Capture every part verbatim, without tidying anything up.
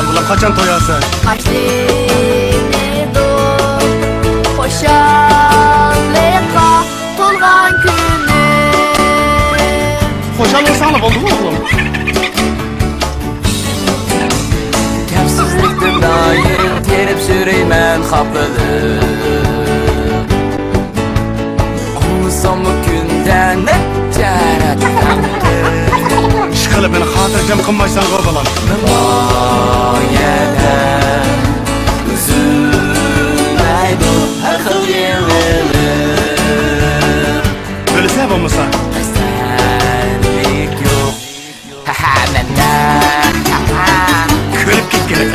ئۇلار قاچان توياسەن؟ باشلىنىدۇ خۇشاللىققا تولغان كۈنۈم. خۇشال بولساڭلا بولدىغۇ، ئوغلۇم. كەپسىزلىكتىن دائىم تېرىپ يۈرىمەن خاپىلىق. ئاڭلىساممۇ كۈندە نەچچە رەت. ئىشقىلىپ مېنى خاتىرجەم قىلمايسەنغۇ، بالام. ناھايەت ئۈزۈلمەيدۇ ھەر خىل يېڭىلىق. بىلىسەن بولمىسا. خەستەلىك يوق. ھەھە، مەندە. كۈلۈپ كەتكىلى.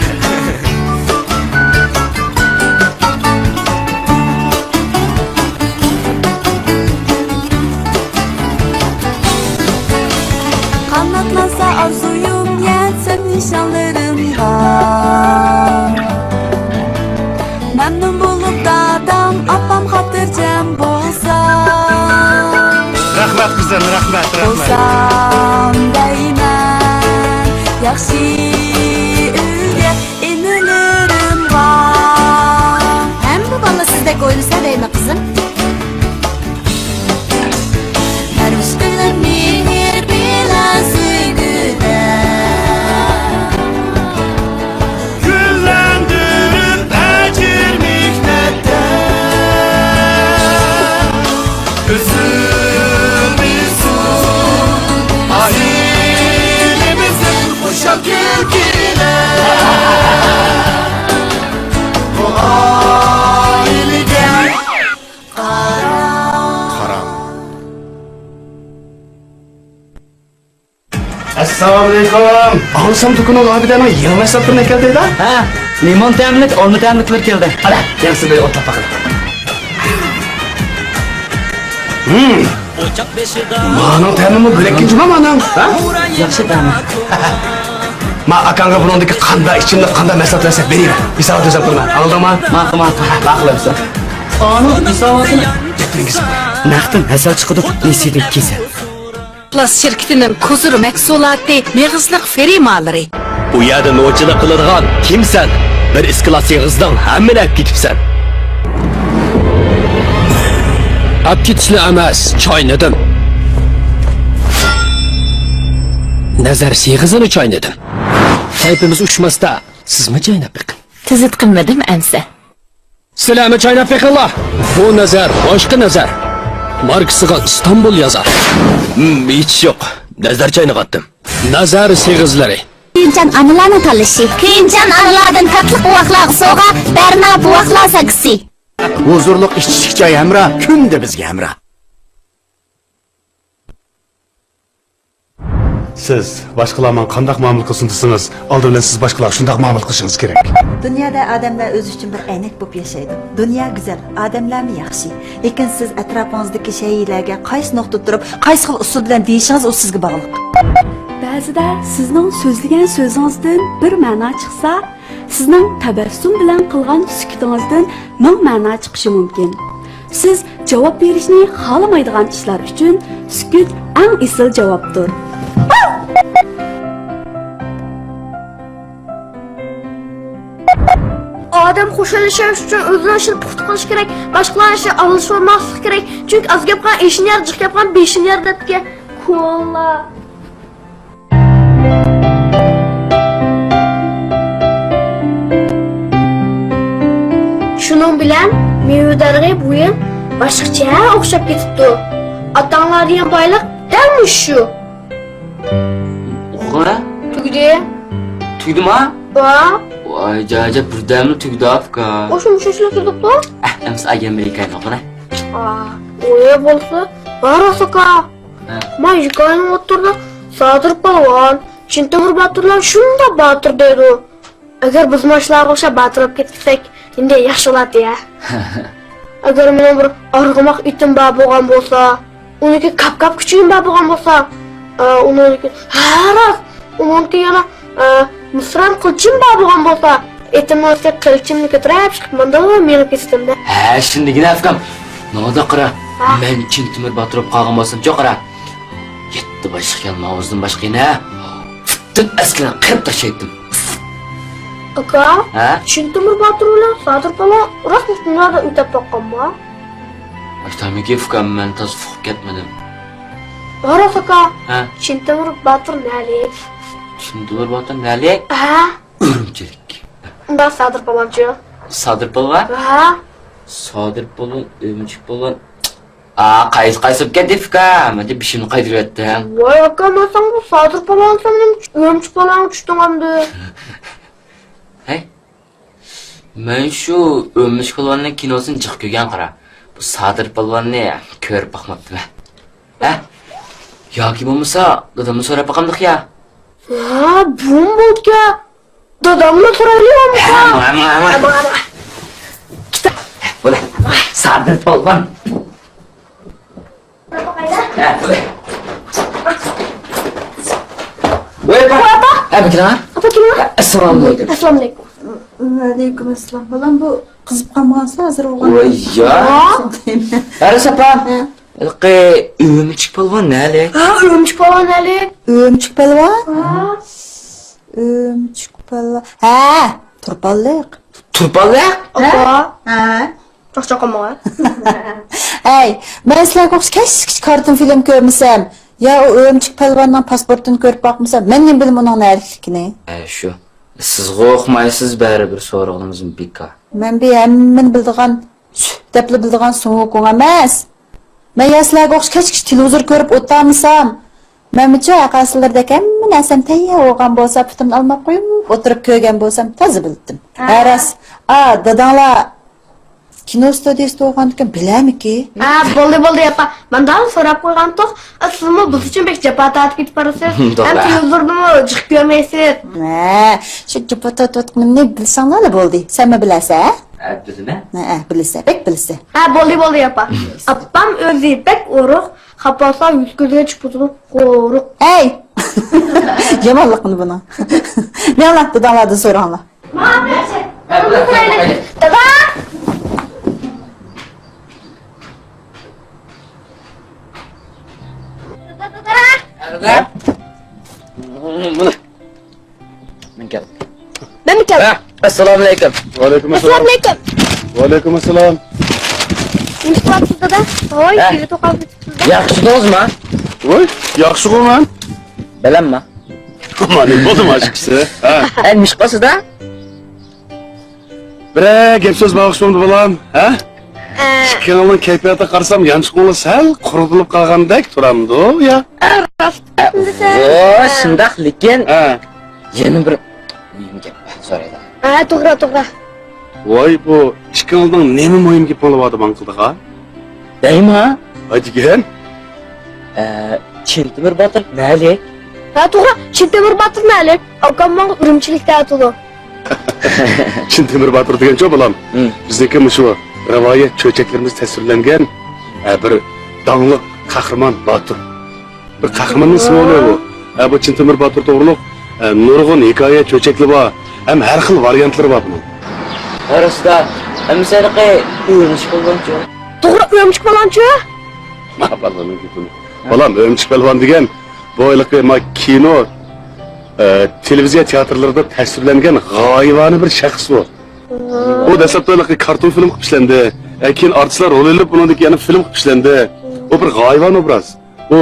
قاناتلانسا ئارزۇيۇم، يەتسەم نىشانلىرىمغا. مەمنۇن بولۇپ دادام، ئاپام خاتىرجەم بولسا. رەھمەت قىزىم، رەھمەت، رەھمەت. بولسام دەيمەن ياخشى ئۆيگە ئىنىلىرىمغا. ھەممە بالا سىزدەك ئويلىسا دەيمەن قىزىم. پەرۋىش قىلىپ مېھىر بىلەن سۆيگۈدە، گۈللەندۈرۈپ ئەجىر مېھنەتتە، ئۈزۈلمىسۇن ئائىلىمىزدىن خۇشال كۈلكىلەر. بۇ ئائىلىگە قارا. ئەسسالامۇئەلەيكۇم. ئاڭلىسام دۇكىنىڭدا ئابىدەنىڭ يېڭى مەھسۇلاتلىرىنى ئەكەلدى-دە؟ ھە، لىمون تەملىك، ئالما تەملىكلىرى كەلدى. ئەلە، يەڭسىز بىلەن ئولتۇراپ باقىلى. ھىم. مانىڭ تەمىمۇ بۆلەككەن جۇما مانىڭ. ھە؟ ياخشى تەمى. ما ئاكاڭغا بۇنىڭدىكى قانداق ئىچىملىك، قانداق مەھسۇلات بەرسە بېرىۋەر. ھېسابات ئۆزۈم قىلىمەن. ئاڭلىدىڭما؟ ماقۇل، ماقۇل. ماقۇل ئەمسە. ئانىڭ ھېساباتىنى گەپلىرىڭىز. نەقتىن ھەسەل چىقىدۇ، نېسىدىن كېسەل. ئىخلاس شىركىتىنىڭ كۇزۇر مەھسۇلاتى، مېغىزلىق فېرمالىرى. بۇ يەردە نوچىلىق قىلىدىغان كىمسەن؟ بىر ئىسكىلاس ئېغىزدىن ھەممىنى ئەپ كېتىپسەن. ئەپ كېتىشنى ئەمەس، چاينىدىم. نەزەر ئېغىزىنى چاينىدىم. كەيپىمىز ئۇچماستا، سىزمۇ چايناپ بېقىڭ. تۈزۈت قىلمىدىم ئەمسە. سىلەرمۇ چايناپ بېقىڭلار. بۇ نەزەر باشقا نەزەر. ماركىسىغا ئىستانبۇل يازار. ھىم، ھېچ يوق. نەزەر چاينىغاتتىم. نەزەر سېغىزلىرى. كۆيۈمچان ئانىلارنىڭ تاللىشى. كۆيۈمچان ئانىلاردىن تاتلىق بوۋاقلارغا سوۋغا، بەرنا بوۋاقلار ساكىسى. ھۇزۇرلۇق ئىچىشلىك چاي ھەمراھ، كۈندە بىزگە ھەمراھ. سىز باشقىلار ماڭا قانداق مۇئامىلە قىلسۇن دېسىڭىز، ئالدى بىلەن سىز باشقىلارغا شۇنداق مۇئامىلە قىلىشىڭىز كېرەك. دۇنيادا ئادەملەر ئۆزى ئۈچۈن بىر ئەينەك بولۇپ ياشايدۇ. دۇنيا گۈزەل، ئادەملەرمۇ ياخشى. لېكىن سىز ئەتراپىڭىزدىكى شەيئىلەرگە قايسى نۇقتىدا تۇرۇپ، قايسى خىل ئۇسۇل بىلەن دېيىشىڭىز ئۇ سىزگە باغلىق. بەزىدە سىزنىڭ سۆزلىگەن سۆزىڭىزدىن بىر مەنا چىقسا، سىزنىڭ تەبەسسۇم بىلەن قىلغان سۈكۈتىڭىزدىن مىڭ مەنا چىقىشى مۇمكىن. سىز جاۋاب بېرىشنى خالىمايدىغان ئىشلار ئۈچۈن سۈكۈت ئەڭ ئېسىل جاۋابتۇر. ئادەم خۇشال ياشاش ئۈچۈن ئۆزىنىڭ ئىشىنى پۇختا قىلىشى كېرەك، باشقىلارنىڭ ئىشىغا ئارىلىشىۋالماسلىقى كېرەك. چۈنكى ئاز گەپ قىلغان ئېشىنى يەر، جىق گەپ قىلغان بېشىنى يەر دەپتىكەن. كولا. شۇنىڭ بىلەن مېۋە دەرىخى بۇ يىل باشقىچە ئوخشاپ كېتىپتۇ. ئاتاڭلار دېگەن بايلىق دەل مۇشۇ. ئوقۇغىنا؟ تۈگىدى. تۈگىدىما؟ ۋا. ۋاي جاجا، بىردەملا تۈگىدى ئاپكا. ئوشۇ مۇشۇنچىلىك تۇردۇقتۇ؟ ئەھ، ئەمسە ئايەم بىر ھېكايىنى ئوقۇغىنا. ئا، ئۇ يە بولسا، بار ئاساكا. ھە. ما ھېكايىنىڭ ئوتتۇرىدا سادىر پالۋان، چىن تۆمۈر باتۇرلار شۇنداق باتۇر دەيدۇ. ئەگەر بىز ماشۇلارغا ئوخشاپ باتۇر بولۇپ كەتسەك، نېمىدەك ياخشى بولاتتى ھە. ئەگەر مېنىڭ بىر ئارغىماق ئىتىم بار بولغان بولسا، ئۇنىڭكى كاپ-كاپ كۈچۈكۈم بار بولغان بولسا، ئە، ئۇنىڭكى، ھە، راست، ئۇنىڭكى يەنە، ئە، مىسران قىلچىم بار بولغان بولسا، ئېتىمنىڭ ئۈستىگە قىلچىمنى كۆتۈرۈپ چىقىپ ماندىلا مېڭىپ كېتىتتىم-دە. ھە، شۇندىكىنە ئۇكام. ماڭا قارا، ھە. مەن چىن تۆمۈر باتۇر بولۇپ قالغان بولسامچۇ قارا، يەتتە باشلىق يالماۋۇزدىن باشقا يەنە پۈتۈن ئەسكىرىنى قىرىپ تاشلايتتىم. ئاكا، ھە؟ چىن تۆمۈر باتۇر بىلەن سادىر پالۋان راست مۇشۇ دۇنيادا ئۆتۈپ باققانما؟ ئاشتامىكى ئۇكام، مەن تازا ئۇقۇپ كەتمىدىم. ھە، راست ئاكا. ھە؟ چىن تۆمۈر باتۇر نەلىك؟ چىن تۆمۈر باتۇر نەلىك؟ ھە. ئۈرۈمچىلىك. ئۇنداق سادىر پالۋانچۇ؟ سادىر پالۋان؟ ھە. سادىر پالۋان، ئۈرۈمچىلىك پالۋان. ئا، قايسى قايسى بولۇپ كەتتى ئۇكام؟ مەن بېشىمنى قايتۇرۇۋەتتىم. ۋاي ئاكا، مەن ساڭا سادىر پالۋان سەن ئۈرۈمچىلىك پالۋانغا چۈشتۈڭ ئەمدى. ھەي، مەن شۇ ئۆمۈچۈك پالۋاننىڭ كىنوسىنى جىق كۆرگەن قارا. بۇ سادىر پالۋاننى كۆرۈپ باقماپتىمەن. ھە؟ ياكى بولمىسا دادامنى سوراپ باقامدىق يا؟ ھە، بۇمۇ بولىدىكەن. دادامنى سورايلى بولمىسا. ھە، ماڭا، ماڭا، ماڭا. بولە. سادىر پالۋان. ۋاي، ئاپا. ۋاي، ئاپا. ھە، بىر كېلىڭ. ئاپا، كېلىڭ. ئەسسالامۇئەلەيكۇم. ئەسسالامۇئەلەيكۇم. ۋەئەلەيكۇم ئەسسالام. بالام، بۇ قىزىپ قالمىغانسىز ھازىر ئوغۇل؟ ۋاي، يا. ھە؟ ھېلىقى ئۆمۈچۈك پالۋان نەلىك؟ ھە، ئۆمۈچۈك پالۋان نەلىك؟ ئۆمۈچۈك پالۋان؟ ھە. ئۆمۈچۈك پالۋان. ھە، تۇرپانلىق. تۇرپانلىق؟ ئاپا. ھە. چاقچاق قىلماڭ. ھەي، مەن سىلەرگە ئوخشاش كەچكىچە كارتون فىلىم كۆرمىسەم، يا ئۇ ئۆمۈچۈك پالۋاننىڭ پاسپورتىنى كۆرۈپ باقمىسام، مەن نېمە بىلىمەن ئۇنىڭ نەلىكلىكىنى؟ ھە، شۇ. سىزغۇ ئۇقمايسىز، بەرىبىر سورىغىنىمىزمۇ بىكار. مەن بۇ ھەممىنى بىلىدىغان، سۈھ دەپلا بىلىدىغان سۇڭ ۋۇكۇڭ ئەمەس. مەن يا سىلەرگە ئوخشاش كەچكىچە تېلېۋىزور كۆرۈپ ئولتۇرمىسام، مەنمۇچۇ ھەققاسىلىرىدەك ھەممە نەرسەم تەييار بولغان بولسا، پۇتۇمنى ئالماپ قويۇپ ئولتۇرۇپ كۆرگەن بولسام تازا بىلدىم. ھە. ھە، راست. ئا، داداڭلار كىنو ستۇدىيىسىدا بولغاندىكىن بىلەرمىكى؟ ھە، بولدى، بولدى، ئاپا. مەن دادامنى سوراپ قويغانتۇق. ئا، سىزمۇ بۇلتۇرچىن بەك جاپا تارتىپ كېتىپ بارىسىز. توغرا. ھەم تېلېۋىزوردىمۇ جىق كۆرمەيسىز. ھە، شۇ جاپا تارتىۋاتقىنىمنى بىلسەڭلارلا بولدى. سەنمۇ بىلەسەن، ھە؟ ھە، بىلىمەن. ھە، ھە، بىلىسەن، بەك بىلىسەن. ھە، بولدى، بولدى، ئاپا. ئاپام ئۆزى بەك ئورۇق، خاپا بولسا يۈز كۆزگە چىقىپ تۇرۇپ قورۇق. ھەي! يامانلىقىنى بۇنىڭ. مېڭىڭلار، داداڭلاردىن سوراڭلار. دادا! دادا، دادا! مانا. مەن كەلدىم. مەنمۇ كەلدىم. ھە، ئەسسالامۇئەلەيكۇم. ۋەئەلەيكۇم ئەسسالام. ئەسسالامۇئەلەيكۇم. ۋەئەلەيكۇم ئەسسالام. نېمە قىلىۋاتىسىز دادا؟ ھوي، ھە. يۈرۈپ قالدىڭىز. ياخشى بولدىڭىزمۇ؟ ۋاي، ياخشىغۇ مەن. بەلەمما. مانا بولدى ماشىقىسى. ھە. ئەي، نېمە قىلىۋاتىسىز دادا؟ بىرەر گەپ سۆز بارغۇچى بولدى بالام، ھە؟ ئە. ئىككىڭلارنىڭ كەيپىياتىغا قارىسام، يانچۇقۇڭلار سەل قۇرۇتۇلۇپ قالغاندەك تۇرامدۇ، يا؟ ئە، راست. ۋو، شۇنداق، لېكىن ھە. يەنە بىر مۇھىم گەپ بار، سورايلا. ھە، توغرا، توغرا. ۋاي، بۇ ئىككىڭلارنىڭ نېمە مۇھىم گېپىڭلار بار دەپ ئاڭقىلدىغا؟ دەيما. ھاجىگەن؟ ئە، چىن تۆمۈر باتۇر نەلىك؟ ھە، توغرا، چىن تۆمۈر باتۇر نەلىك؟ ئاكام ماڭا ئۈرۈمچىلىكتە ئاتىدۇ. چىن تۆمۈر باتۇر دېگەنچۇ، بالام؟ ھىم. بىزنىڭكى مۇشۇ رىۋايەت چۆچەكلىرىمىزدە تەسۋىرلەنگەن، ئە، بىر داڭلىق قەھرىمان باتۇر. بىر قەھرىماننىڭ سىمۋولى بۇ. ئە، بۇ چىن تۆمۈر باتۇر توغرۇلۇق، ئە، نۇرغۇن ھېكايە چۆچەكلىرى بار. ھەم ھەر خىل ۋارىيانتلىرى بار بۇنىڭ. ھە، راست-ا. ئەمىسە ھېلىقى ئۈرۈمچىك پالۋانچۇ؟ توغرا، ئۈرۈمچىك پالۋانچۇ؟ ما، بالىنىڭ گېپىنى. بالام، ئۈرۈمچىك پالۋان دېگەن بۇ ھېلىقى ما كىنو، ئە، تېلېۋىزىيە تىياتىرلىرىدا تەسۋىرلەنگەن غايىۋانە بىر شەخس بۇ. ئۇ دەسلەپتە ھېلىقى كارتون فىلىم قىلىپ ئىشلەندى. ئە، كېيىن ئارتىسلار رول ئېلىپ، ئۇنىڭدىن كېيىن يەنە فىلىم قىلىپ ئىشلەندى. ئۇ بىر غايىۋانە ئوبراز. ئۇ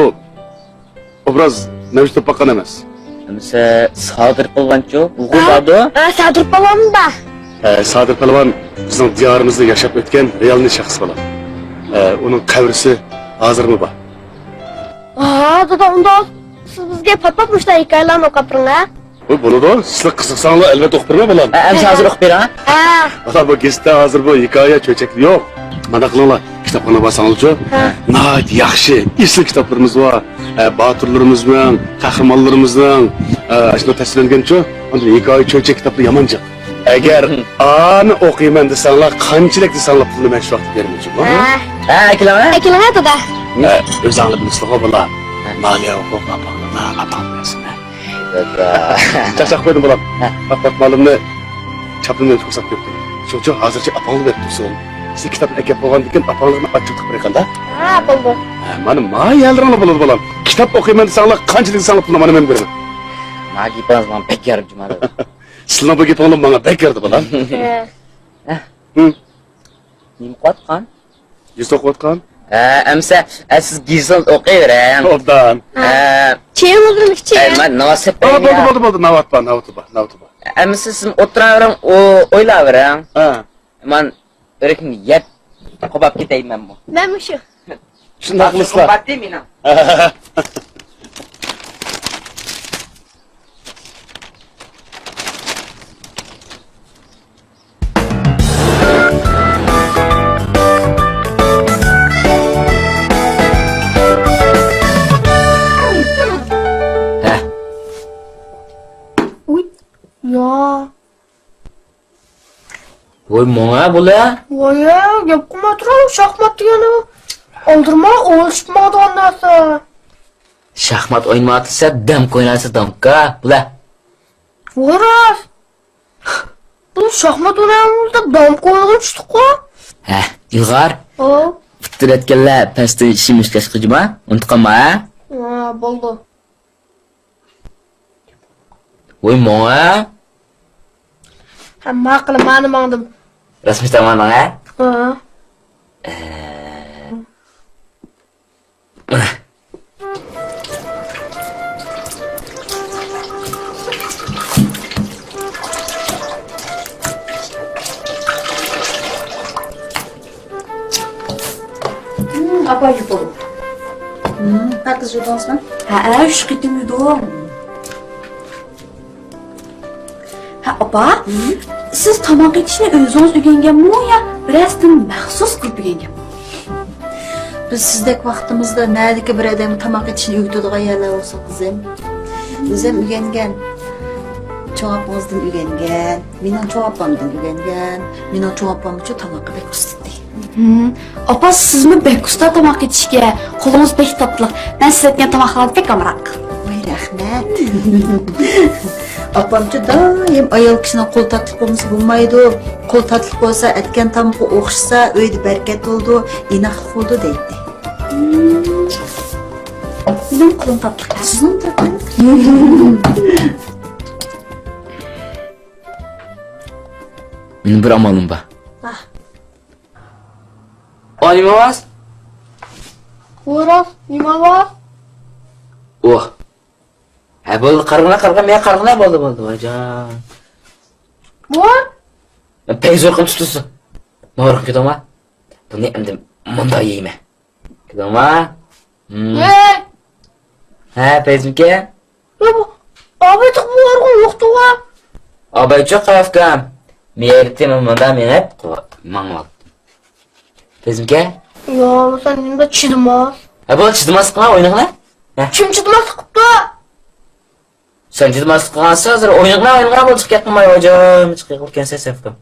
ئوبراز مەۋجۇت بولۇپ باققان ئەمەس. ئەمىسە سادىر پالۋانچۇ؟ ئۇ ھە؟ بارىدۇ. ھە، سادىر پالۋان بار. ھە، سادىر پالۋان بىزنىڭ دىيارىمىزدا ياشاپ ئۆتكەن رېئالنىي شەخس، بالام. ھە، ئۇنىڭ قەبرىسى ھازىرمۇ بار. ھە، دادا، ئۇنداق سىز بىزگە پات-پات مۇشۇنداق ھېكايىلەرنى ئوقۇپ بېرىڭ، ھە؟ ۋاي، بولىدۇ. سىلەر قىزىقساڭلار، ئەلۋەتتە ئوقۇپ بېرىمەن، بالام. ھە، ئەمىسە ھازىر ئوقۇپ بېرىڭ، ھە؟ ھە. بالام، بۇ گېزىتتە ھازىر بۇ ھېكايە چۆچەكلىرى يوق. مانداق قىلىڭلار، كىتابخانىغا بارساڭلارچۇ، ھە. ناھايىتى ياخشى، ئېسىل كىتابلىرىمىز بار. ھە، باتۇرلىرىمىزنىڭ، قەھرىمانلىرىمىزنىڭ، ھە، ئاشۇنداق تەسۋىرلەنگەنچۇ، ئاندىن ھېكايە چۆچەك كىتابلىرى يامان جىق. ئەگەر ئانى ئوقۇيمەن دېسەڭلار، قانچىلىك دېسەڭلار پۇلنى مەن شۇ ۋاقىتتا بېرىمەن جۇمۇ. ھە. ھە، ئەكېلىڭە. ئەكېلىڭە، دادا. ھە، ئۆزۈڭلار بىلىسىلىغۇ، بالا. ھە. مالىيە ھوقۇق ئاپاڭلاردا، ئاپاڭ بەرسۇن. دادا. چاقچاق قويدۇم، بالام. ھە. باق، باق، مالىمنى چاپلىنىپ كۆرسەپ قويۇپتۇ. شۇنىڭ ئۈچۈن ھازىرچە ئاپاڭلار بېرىپ تۇرسۇن. سىز كىتابنى ئەكەپ بولغاندىن كېيىن ئاپاڭلارنى ئاچچىقلىق بېرىڭ-دە. ھە، بولدى. ھە، مانا، ما يەرلىرىڭلار بولىدۇ، بالام. كىتاب ئوقۇيمەن دېسەڭلار، قانچىلىك دېسەڭلار پۇلنى مانا مەن بېرىمەن. ما گېپىڭىز ماڭا بەك يارىدى، جۇما دادا. سىلىنىڭ بۇ گېپىڭلار ماڭا بەك يارىدى، بالام. ھە. ھە. ھە. نېمە قىلىۋاتقان؟ گېزىت ئوقۇۋاتقان. ھە، ئەمسە، ئە، سىز گېزىتىڭىزنى ئوقۇيۋېرىڭ. ئوبدان. ھە. چېيىڭىزنى ئىچىڭ. ئەي، مانا ناۋات سەپ بەرگىن. بولدى، بولدى، بولدى. ناۋات بار، ناۋات بار، ناۋات بار. ئەمسە سىز ئولتۇرۇۋېرىڭ، ئويلاۋېرىڭ. ھە. مانا ئۆرۈكنى يەپ قوپاپ كېتەي مەنمۇ. مەنمۇ شۇ. شۇنداق قىلىسىلەر. قوپاتتى مېنىڭ. ھە. ئۇي، يا. ۋاي، ماڭا بۇلە. ۋاي، گەپ قىلماي تۇرۇڭ، شاھمات دېگەن ئۇ. ئالدىرىماي ئويلىشىپ ماڭىدىغان نەرسە. شاھمات ئوينىمايۋاتىسەن، دامكا ئوينايسەن، دامكا. بۇلە. ۋاي، راست. بۇ شاھمات ئوينايمىز دەپ دامكا ئوينىغىلى چۈشتۇققۇ. ھە، ئىلغار. ئاۋۇ. پۇتتىرەتكەنلەر پەستىن شىمىشكاش قىجىما. ئۇنتۇپ قالما، ھە؟ ھە، بولدى. ۋوي، ماڭا؟ ھە، ماقۇل، مانا ماڭدىم. راستمۇ ئېيتامسەن، ھە؟ ھە. ئە. ھىم، ئاپا يۇدۇڭ. ھىم، پاكىز يۇدۇڭىزمۇ؟ ھەئە، ئۈچ قېتىم يۇدۇم. ھە، ئاپا، ھىم؟ سىز تاماق ئېتىشنى ئۆزىڭىز ئۆگەنگەنمۇ يا بىرەرسىدىن مەخسۇس قىلىپ ئۆگەنگەنمۇ؟ بىز سىزدەك ۋاقتىمىزدا نەدىكى بىر ئادەمگە تاماق ئېتىشنى ئۆگىتىدىغان يەرلەر بولسۇن، قىزىم. ئۆزۈم ئۆگەنگەن. چوڭ ئاپىڭىزدىن ئۆگەنگەن، مېنىڭ چوڭ ئاپامدىن ئۆگەنگەن، مېنىڭ چوڭ ئاپامچۇ تاماققا بەك ئۇستىدى. ھىم. ئاپا، سىزمۇ بەك ئۇستا تاماق ئېتىشكە، قولىڭىز بەك تاتلىق. مەن سىز ئەتكەن تاماقلارغا بەك ئامراق. ۋاي، رەھمەت. ئاپامچۇ دائىم ئايال كىشىنىڭ قولى تاتلىق بولمىسا بولمايدۇ. قولى تاتلىق بولسا، ئەتكەن تامىقى ئوخشىسا، ئۆيدە بەرىكەت بولىدۇ، ئىناقلىق بولىدۇ دەيتتى. ھىم. مېنىڭ قولۇم تاتلىق. سىزنىڭ تاتلىق. مېنىڭ بىر ئامالىم بار. ھە. ئا، نېمە ئاۋاز؟ ئوراس، نېمە ئاۋاز؟ ئوھ. ھە، بولدى، قارىغىنا، قارىغىنا، مېنى قارىغىنا، بولدى، بولدى، ۋايجان. بۇ؟ پەيزى ئۇرقۇم تۇتۇلسۇن. ماڭا ئۇرقۇم كېتىڭما؟ بۇنى ئەمدى مۇنداق يەيمەن. كېلىڭلار. ھىم. ھەي! ھە، پەيزىمكە؟ يا، بۇ ئاباي تېخى بۇ ئورۇنغا يوقتىغۇ. ئابايچۇ قاياقكەن؟ مېيەرتى مۇندا مېڭىپ، ماڭىۋال. پەيزىمكە؟ يا، سەن نېمە چىدىماس؟ ھە، بولدى، چىدىماسلىقىڭا ئوينىغىنا. ھە. كىم چىدىماسلىق قىپتۇ؟ سەن جىددىي مەسىلە قىلغانسەن، ھازىر ئوينىغىنا، ئوينىغىنا، بولدى، چىقىپ كەتمەي، ھاجام، چىقىپ كەتسەن، سەپكەم.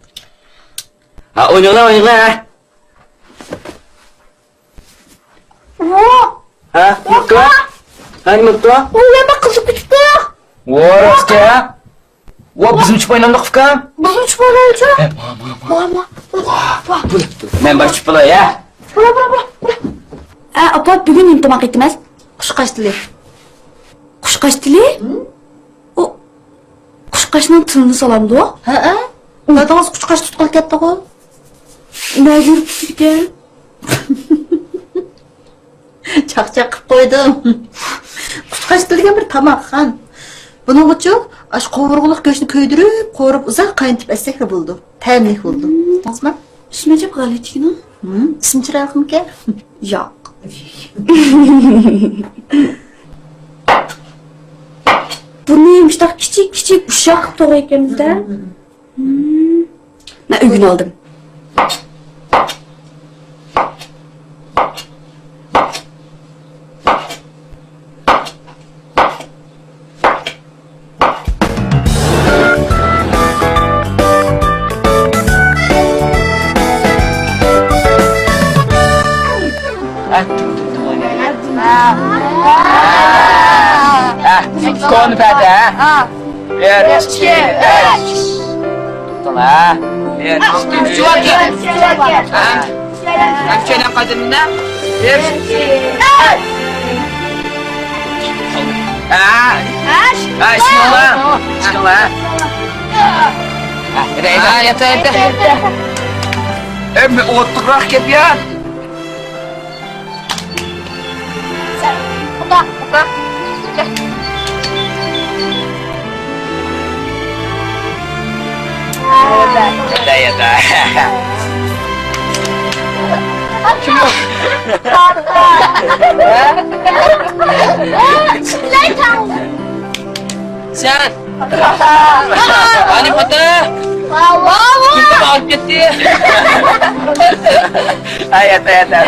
ھە، ئوينىغىنا، ئوينىغىنا، ھە. ۋو! ھە، نېمە بوپتۇ؟ ھە، نېمە بوپتۇ؟ ئۇ يەنە قىزىپ كېتىپتۇ. ۋو، راستكەن. ۋو، بىزمۇ چۈشۈپ ئوينامدۇق، ئۇكام؟ بىزمۇ چۈشۈپ ئوينايلىچۇ؟ ھە، ما، ما، ما. ۋا، ۋا، بۇ. مەن بار چۈشۈپ بولاي، ھە. بولا، بولا، بولا، بولا. ئە، ئاپا، بۈگۈن نېمە تاماق ئېتىمىز؟ قۇشقاچ تىلى. قۇشقاچ تىلى؟ ھىم؟ ئۇ قۇشقاچنىڭ تىلىنى سالامدۇ؟ ھەئە. دادىڭىز قۇشقاچ تۇتقىلى كەتتىغۇ. نەگە يۈرۈپ كېتىدىكەن؟ چاقچاق قىلىپ قويدۇم. قۇشقاچ تىلى دېگەن بىر تاماق، خان. بۇنىڭغىچۇ ئاشۇ قوۋۇرغىلىق گۆشنى كۆيدۈرۈپ، قورۇپ، ئۇزاق قاينىتىپ ئەتسەكلا بولىدۇ. تەملىك بولىدۇ. بىلدىڭىزمۇ؟ ئىسمى ئەجەب غەلىتىكىنىڭ. ھىم، ئىسمى چىرايلىقمىكەن؟ ياق. بۇنى مۇشۇنداق كىچىك كىچىك ئۇششاق قىلىپ توغرايدىكەنمىز-دە. ھىم. مەن ئۆگىنىۋالدىم. كونا پەدە، ھە؟ بىر، ئىككى، ئۈچ. توختاڭ، ھە؟ بىر، ئىككى، ئۈچ. ھە؟ ھەم چەينەپ قايتىدىن. بىر، ئىككى، ئۈچ. ھە؟ ھە، ئىشىكىڭلار. ئىشىكىڭلار، ھە؟ ھە، ياتا، ياتا. ئەمدى ئوتلۇقراق گەپ يا. ياتا، ياتا. سەن. ئانى پاتا. كۈلكە ئاغرىپ كەتتى. ھە، ياتا، ياتا.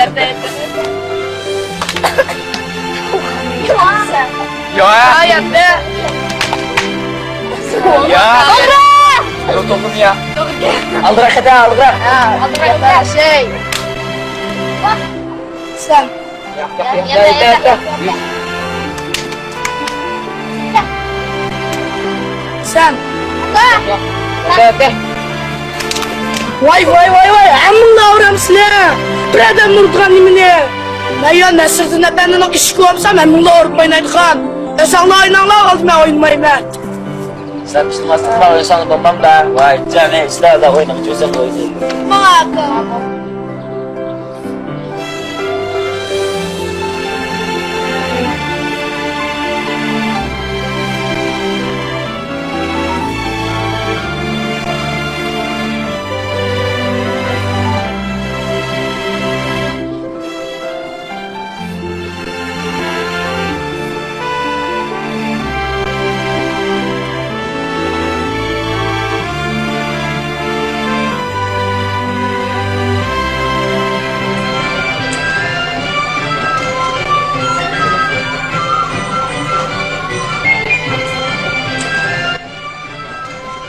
يا. يا. يا. يا. توختىما. ئالدىراق كەت، ئالدىراق. ئالدىراق كەت، شەي. سەن. ياق، ياق، ياق. سەن. ۋاي، ۋاي، ۋاي، ۋاي، ھەممىڭلار ئۇرامسىلەر. بىر ئادەم ئۇرىدىغان نېمىنى؟ مەن يا نەسرىدىن ئەپەندىنىڭ ئىشىكى بولمىسام، ھەممىڭلار ئۇرۇپ ئوينايدىغان. ئۆزۈڭلار ئويناڭلار، ھازىر مەن ئوينىمايمەن. سەن ئىشتىماسلىقلا ئوينىساڭ بولمامدا. ۋاي، جانى، ئىشلاردا ئوينىڭ چۆسەم ئوينايسەن. ماڭا ئاكا.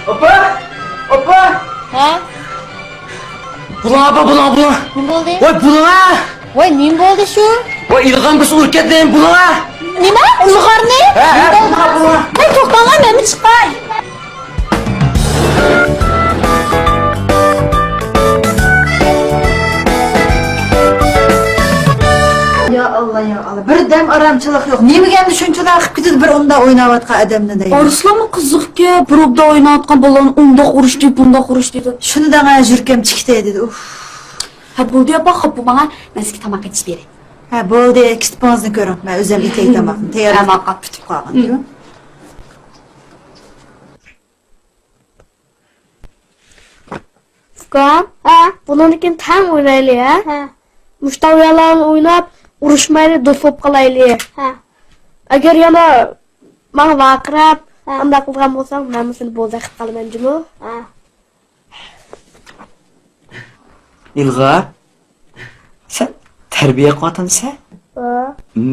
ئاپا! ئاپا! ھە؟ بۇلۇڭ، ئاپا، بۇلۇڭ، بۇلۇڭ! نېمە بولدى؟ ۋاي، بۇلۇڭ، ھە! ۋاي، نېمە بولدى شۇ؟ ۋاي، ئىلغام بىز ئۇرۇپ كەتتى، بۇلۇڭ، ھە! نېمە؟ ئىلغارنى؟ ھە، ھە، بۇلۇڭ، بۇلۇڭ! ۋاي، توختاڭلار، مەنمۇ چىقاي! يا ئاللا، يا ئاللا، بىر دەم ئارامچىلىق يوق. نېمىگە ئەمدى شۇنچىلىك قىلىپ كېتىدۇ بىر ئۇندا ئويناۋاتقان ئادەمنى دەيمەن. ئارسلانمۇ قىزىقكەن، بىر ئۇندا ئويناۋاتقان بالىلارنى ئۇنداق ئۇرۇش دەيدۇ، بۇنداق ئۇرۇش دەيدۇ. شۇنى دەڭە، يۈرىكىم چىكىتەي دېدى. ئۇف. ھە، بولدى ئاپا، خاپا بولماڭ، مەن سىزگە تاماق ئېتىپ بېرەي. ھە، بولدى، كىتابىڭىزنى كۆرۈڭ، مەن ئۆزۈم ئېتەي تاماقنى. تەييارلاپ پۈتۈپ قالغان. ئۇكام، ھە، بۇنىڭدىن كېيىن تەڭ ئوينايلى، ھە؟ ھە. مۇشۇنداق ئويۇنلارنى ئويناپ، ئۇرۇشمايلى، دوست بولۇپ قالايلى. ھە. ئەگەر يەنە ماڭا ۋارقىراپ، ھە، ئانداق قىلغان بولساڭ، مەنمۇ سېنى بوزەك قىلىپ قالىمەن جۇمۇ. ھە. ئىلغار، سەن تەربىيە قىلىۋاتامسەن؟ ھە.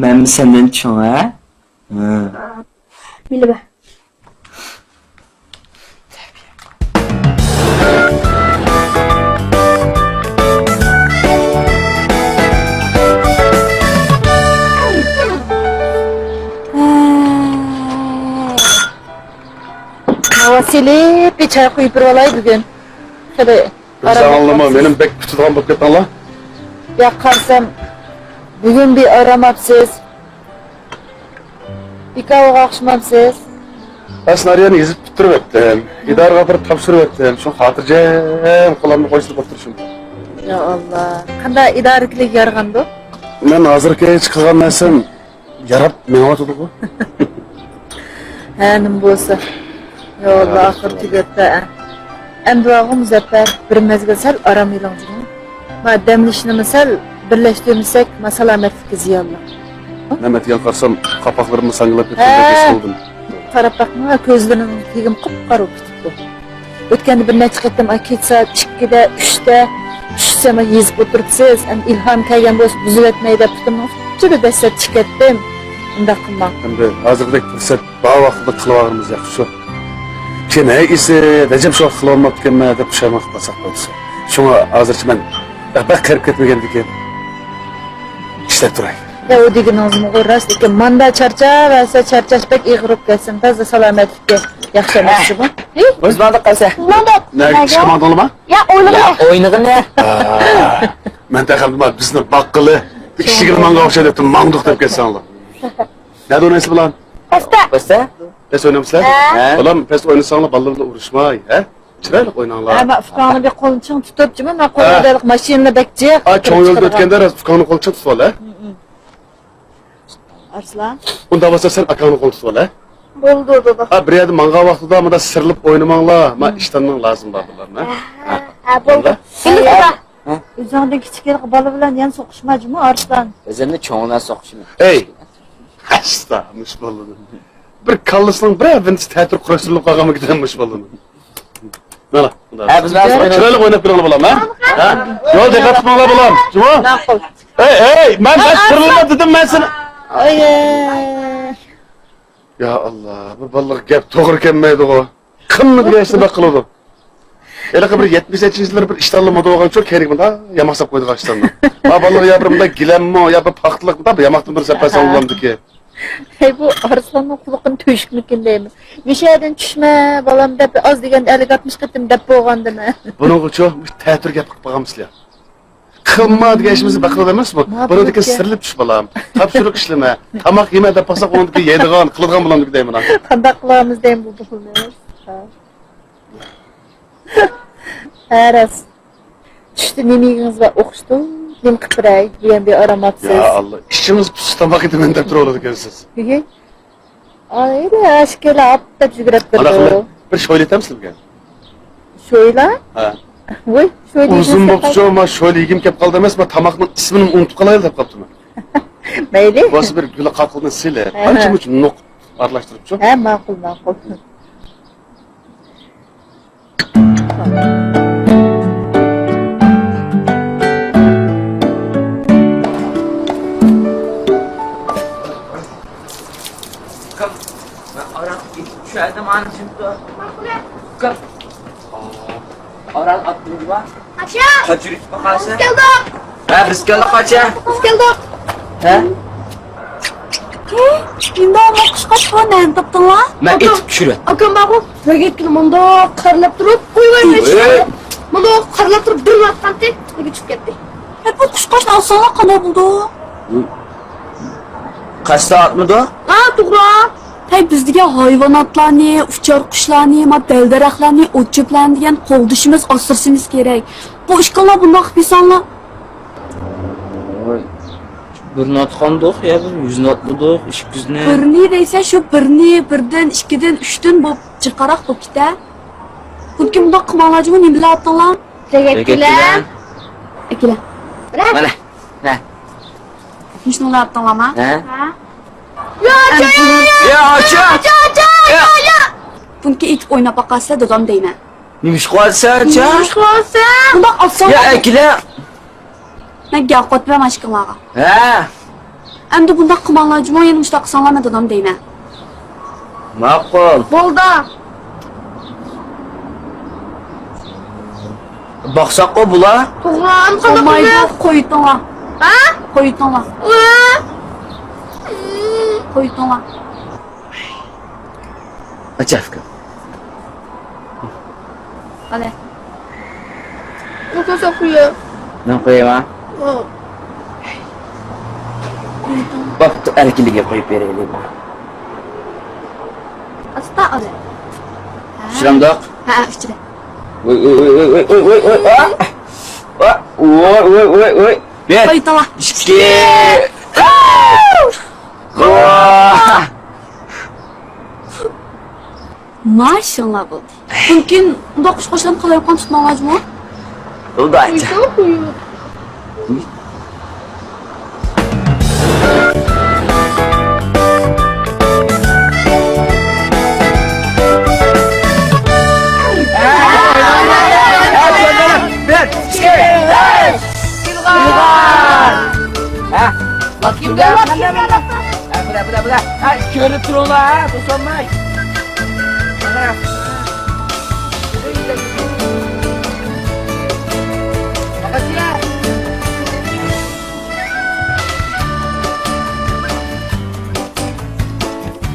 مەنمۇ سەندىن چوڭ، ھە؟ ھە. بىلىمەن. ماۋۇ سېلىپ بىر چاي قۇيۇپ بېرىۋالاي بۈگۈن. خېلى ئۆزۈڭلارمۇ مېنى بەك كۈتىدىغان بولۇپ كەتتىڭلار. يا قارىسام، بۈگۈن بىر ئارام ئاپسىز. بىكارغا ئوخشىمامسىز؟ ئەسنارىيەنى يېزىپ پۈتتۈرۈۋەتتىم. ئىدارىگە بېرىپ تاپشۇرۇۋەتتىم. شۇ خاتىرجەم قولۇمنى قويسىلىپ ئولتۇرۇشۇم. يا ئاللا، قانداق ئىدارىچىلىك يارىغاندۇ؟ مەن ھازىرقى چىقىرغان نەرسەم ياراپ مېڭىۋاتىدىغۇ. ھە، نېمە بولسا. يا ئاللا، ئاخىرى تۈگەپتۇ، ھە. ئەمدى بارغۇ مۇزەپپەر، بىر مەزگىل سەل ئارام ئېلىڭ جۇمۇ. ما دەم ئېلىشنىمۇ سەل بىرلەشتۈرمىسەك، ما سالامەتلىككە زىيانلىق. نېمە دېگەن قارىسام، قاپاقلىرىممۇ ساڭگىلاپ كەتكەندەك ھېس قىلدىم. قاراپ باقما، كۆزلىرىنىڭ تېگىمۇ قۇپقارا بولۇپ كېتىپتۇ. ئۆتكەندە بىر نەچچە قېتىم، ئاي، كېچە سائەت ئىككىدە، ئۈچتە، چۈشسەم يېزىپ ئولتۇرۇپسىز، ئەمدى ئىلھام كەلگەن بولسا بۇزۇۋەتمەي دەپ پۇتۇمنىڭ ئۇچىدا دەسسەپ چىقىۋەتتىم. ئۇنداق قىلماڭ. ئەمدى ھازىرقىدەك پۇرسەت بار ۋاقىتتا قىلىۋالغىنىمىز ياخشى شۇ. كېيىن ھەي ئېسى، نەجەپ شۇ ۋاقىت قىلىۋالماپتىكەنمەن دەپ پۇشايمانلىق قىلساق بولىدۇ. شۇڭا ھازىرچە مەن بەك قېرىپ كەتمىگەندىكىن ئىشلەپ تۇراي. يا، ئۇ دېگىنىڭىزمۇ راست ئىكەن. ماندا چارچاۋەرسە، چارچاش بەك ئېغىر بولۇپ كەتسۇن، تازا سالامەتلىككە ياخشى ئەمەس شۇ بۇ. ھە؟ بىز ماڭدۇق قالسا. ماڭدۇق. نەگە ئىشقا ماڭدىڭلارمۇ؟ يا، ئوينىغىلى. يا، ئوينىغىنى. مەن تېخى بىزنى باققىلى، ئىشىكىنى ماڭغان ئوخشايدۇ دەپ ماڭدۇق دەپ كەتسەڭلار. نەدە ئوينايسىز بۇلار؟ پەستە. پەستە؟ پەس ئوينامسىلەر؟ ھە. بالام، پەس ئوينىساڭلار بالىلار بىلەن ئۇرۇشماي، ھە؟ چىرايلىق ئويناڭلار. ھە، مەن ئۇكاڭنى بىر قولىنى چىڭ تۇتۇپ، جىمى، مەن قولۇمدا ماشىنىنى بەك جىق. ئا، چوڭ يولدا ئۆتكەندە راست ئۇكاڭنى قولىنى چىڭ تۇتۇۋال، ھە؟ ئارسلان. ئۇنداق بولسا سەن ئاكاڭنى قولىنى تۇتۇۋال، ھە؟ بولدى، بابا. ھە، بىر يەردە ماڭغان ۋاقتىدا مۇنداق سىرلىپ ئوينىماڭلار. ما ئىشتاننىڭ لازىمى بار بۇلارنىڭ. ھە، ھە، بولدى. بولدى، بابا. ھە؟ ئۆزۈڭدىن كىچىك بالا بىلەن يەنە سوقۇشما جۇمۇ، ئارسلان. ئۆزۈمنى چوڭ بىلەن سوقۇشىمەن. ئەي! ئەستا، مۇش بالىنى. بىر كاللىسىنىڭ بىر ۋىنتىسى تەتۈر قۇراشتۇرۇلۇپ قالغانمىكىن مۇش بالىنى. مانا. ھە، بىز بىلەن ئويناپ. چىرايلىق ئويناپ بېرىڭلار بالام، ھە؟ ھە؟ يول دىققەت قىلماڭلار بالام. جۇمۇ؟ ماقۇل. ئەي، ئەي، مەن، مەن سىرلىما دېدىم مەن سېنى. ئاي. يا ئاللا، بۇ بالىلارغا گەپ توغرا كەلمەيدىغۇ. قىلما دېگەن ئىشنى بەك قىلىدۇ. ھېلىقى بىر يەتمىش يەتتىنچى يىللىرى بىر ئىشتانلا مودا بولغان شۇ كەينىگە مۇنداق ياماق ساپ قويىدىغان ئىشتانلا. ما بالىلار يا بىر مۇنداق گىلەممۇ، يا بىر پاختىلىق مۇنداق بىر ياماقتىن بىر سەپەر سالغانمىدىكى. ھەي، بۇ ئارسلاننىڭ قۇلىقىنى تۆشۈكمىكىن دەيمەن. مۇشۇ يەردىن چۈشمە، بالام دەپ، ئاز دېگەندە ئەللىك ئاتمىش قېتىم دەپ بولغاندىمەن. بۇنىڭغىچۇ مۇشۇ تەتۈر گەپ قىلىپ قالغانمىسىلەر؟ قىلما دېگەن ئىشىمىزنى بەك قىلىدۇ ئەمەسمۇ؟ بۇنىڭدىكى سىرلىپ چۈش بالام. تاپشۇرۇق ئىشلىمە. تاماق يېمە دەپ قالساق ئۇنىڭدىكى يەيدىغان، قىلىدىغان بالامدىكى دەيمەن. قانداق قىلامىز دەيمەن بۇ بالىنى؟ ھە، راست. چۈشتە نېمە يېگىڭىز بار ئوخشىتىڭ، نېمە قىلىپ بېرەي دېگەن بىر ئاراماتسىز. يا ئاللا، ئىچىڭىز پۇسسا تاماق ئىدىم دەپ تۇرۇۋالىدىكەنسىز. ئايلى، ئاشكېلە ئاپ دەپ يۈگۈرۈپ قانداق بېرىدۇ. بىر شويلا ئېتەمسىلەركەن؟ شويلا؟ ھە. ۋوي، شويلا ئۇزۇن بولۇپچۇ، ما شويلا يېگۈم كەپ قالدى ئەمەس، ما تاماقنىڭ ئىسمىنى ئۇنتۇپ قالايلا دەپ قاپتىمەن. مەيلى. بولسا بىر گۈلە قاقىلدىن سېلىپ، ھە، ئانچە مۇنچە نوق ئارىلاشتۇرۇپچۇ. ھە، ماقۇل، ماقۇل. ئاراق ئىچىپ چۈشەردىم، ئانا چىقتى. ئاراق ئاپتىمىزما؟ ئاچا! قاچا يۈرۈپ باقارسەن؟ بىز كەلدۇق! ھە، بىز كەلدۇق، ئاچا! بىز كەلدۇق! ھە؟ ئىندىمۇ قۇشقاچ بۇ نەدىن تاپتىڭلار؟ مەن ئېتىپ چۈشۈرۈۋەتتىم. ئاكام بارغۇ، بەگەتكىنى مۇنداق قارىلاپ تۇرۇپ، ۋاي ۋاي ۋاي، مۇنداق قارىلاپ تۇرۇپ بىرلا ئاتقانتى، بەگەت چۈشۈپ كەتتى. ھەي، بۇ قۇشقاچنى ئالساڭلار قانداق بولىدۇ؟ قەستە ئاتمىدۇ؟ ھە، توغرا. ھەي، بىز دېگەن ھايۋاناتلارنى، ئۇچار قۇشلارنى، ما دەل-دەرەخلەرنى، ئوت-چۆپلەرنى دېگەن قوغدىشىمىز، ئاسرىشىمىز كېرەك. بۇ ئىككىڭلار بۇنداق قىلىپ يۈرسەڭلار. بىرنى ئاتقاندۇق، يا بىر يۈزنى ئاتمىدۇق، ئىككى يۈزنى. بىرنى دەيسەن، شۇ بىرنى، بىردىن، ئىككىدىن، ئۈچتىن بولۇپ جىقراق بولۇپ كېتە. بۇنىڭكى مۇنداق قىلماڭلار جۇمۇ، نېمە بىلەن ئاتتىڭلار؟ بەگەت بىلەن. ئەكېلە. مانا. ھە. مۇشۇنى ئاتتىڭلارمۇ؟ ھە. يا، يا، يا، يا. يا، ئاچا. بۇنىڭكى ئېتىپ ئويناپ باقارسىلەر، دادام دەيمەن. نېمە ئىش قىلىۋاتىسەن، ئاچا؟ نېمە ئىش قىلىۋاتىسەن؟ بۇنداق ئاتساڭ. يا، ئەكېلە. مەن گەپ قىلىۋاتىمەن ئاشىكىڭلارغا. ھە. ئەمدى بۇنداق قىلماڭلار جۇمۇ، يەنە مۇشۇنداق قىلساڭلار مەن دادام دەيمەن. ماقۇل. بولدى. باقساققۇ بۇلار. توغرا، قانداق بولمايدۇ، قويۇتۇڭلار. ھە؟ قويۇتۇڭلار. ۋە؟ قويۇتۇڭلار. ئاچا ئۇكا. قانداق؟ ئۇكا ساقىيە. مەن قويايما؟ ھە. بوپتۇ، ئەركىنلىككە قويۇپ بېرەيلى. ئاستا ئال. چۈشۈرەمدۇق؟ ھە، ئىچىدە. ۋوي، ۋوي، ۋوي، ۋوي. بىر. قايتالا. ئىككى. ۋاھ! ماشىئاللا بولدى. مۇمكىن، ئۇنداق قۇشقاچلارنى قالايمىقان تۇتماڭلار جۇمۇ. بولدى، ئاچا. بىر، ئىككى، ئۈچ. ھە؟ ھە، بىلە، بىلە، بىلە. ھە، كۆرۈپ تۇرۇڭلار، ھە، توسالماي.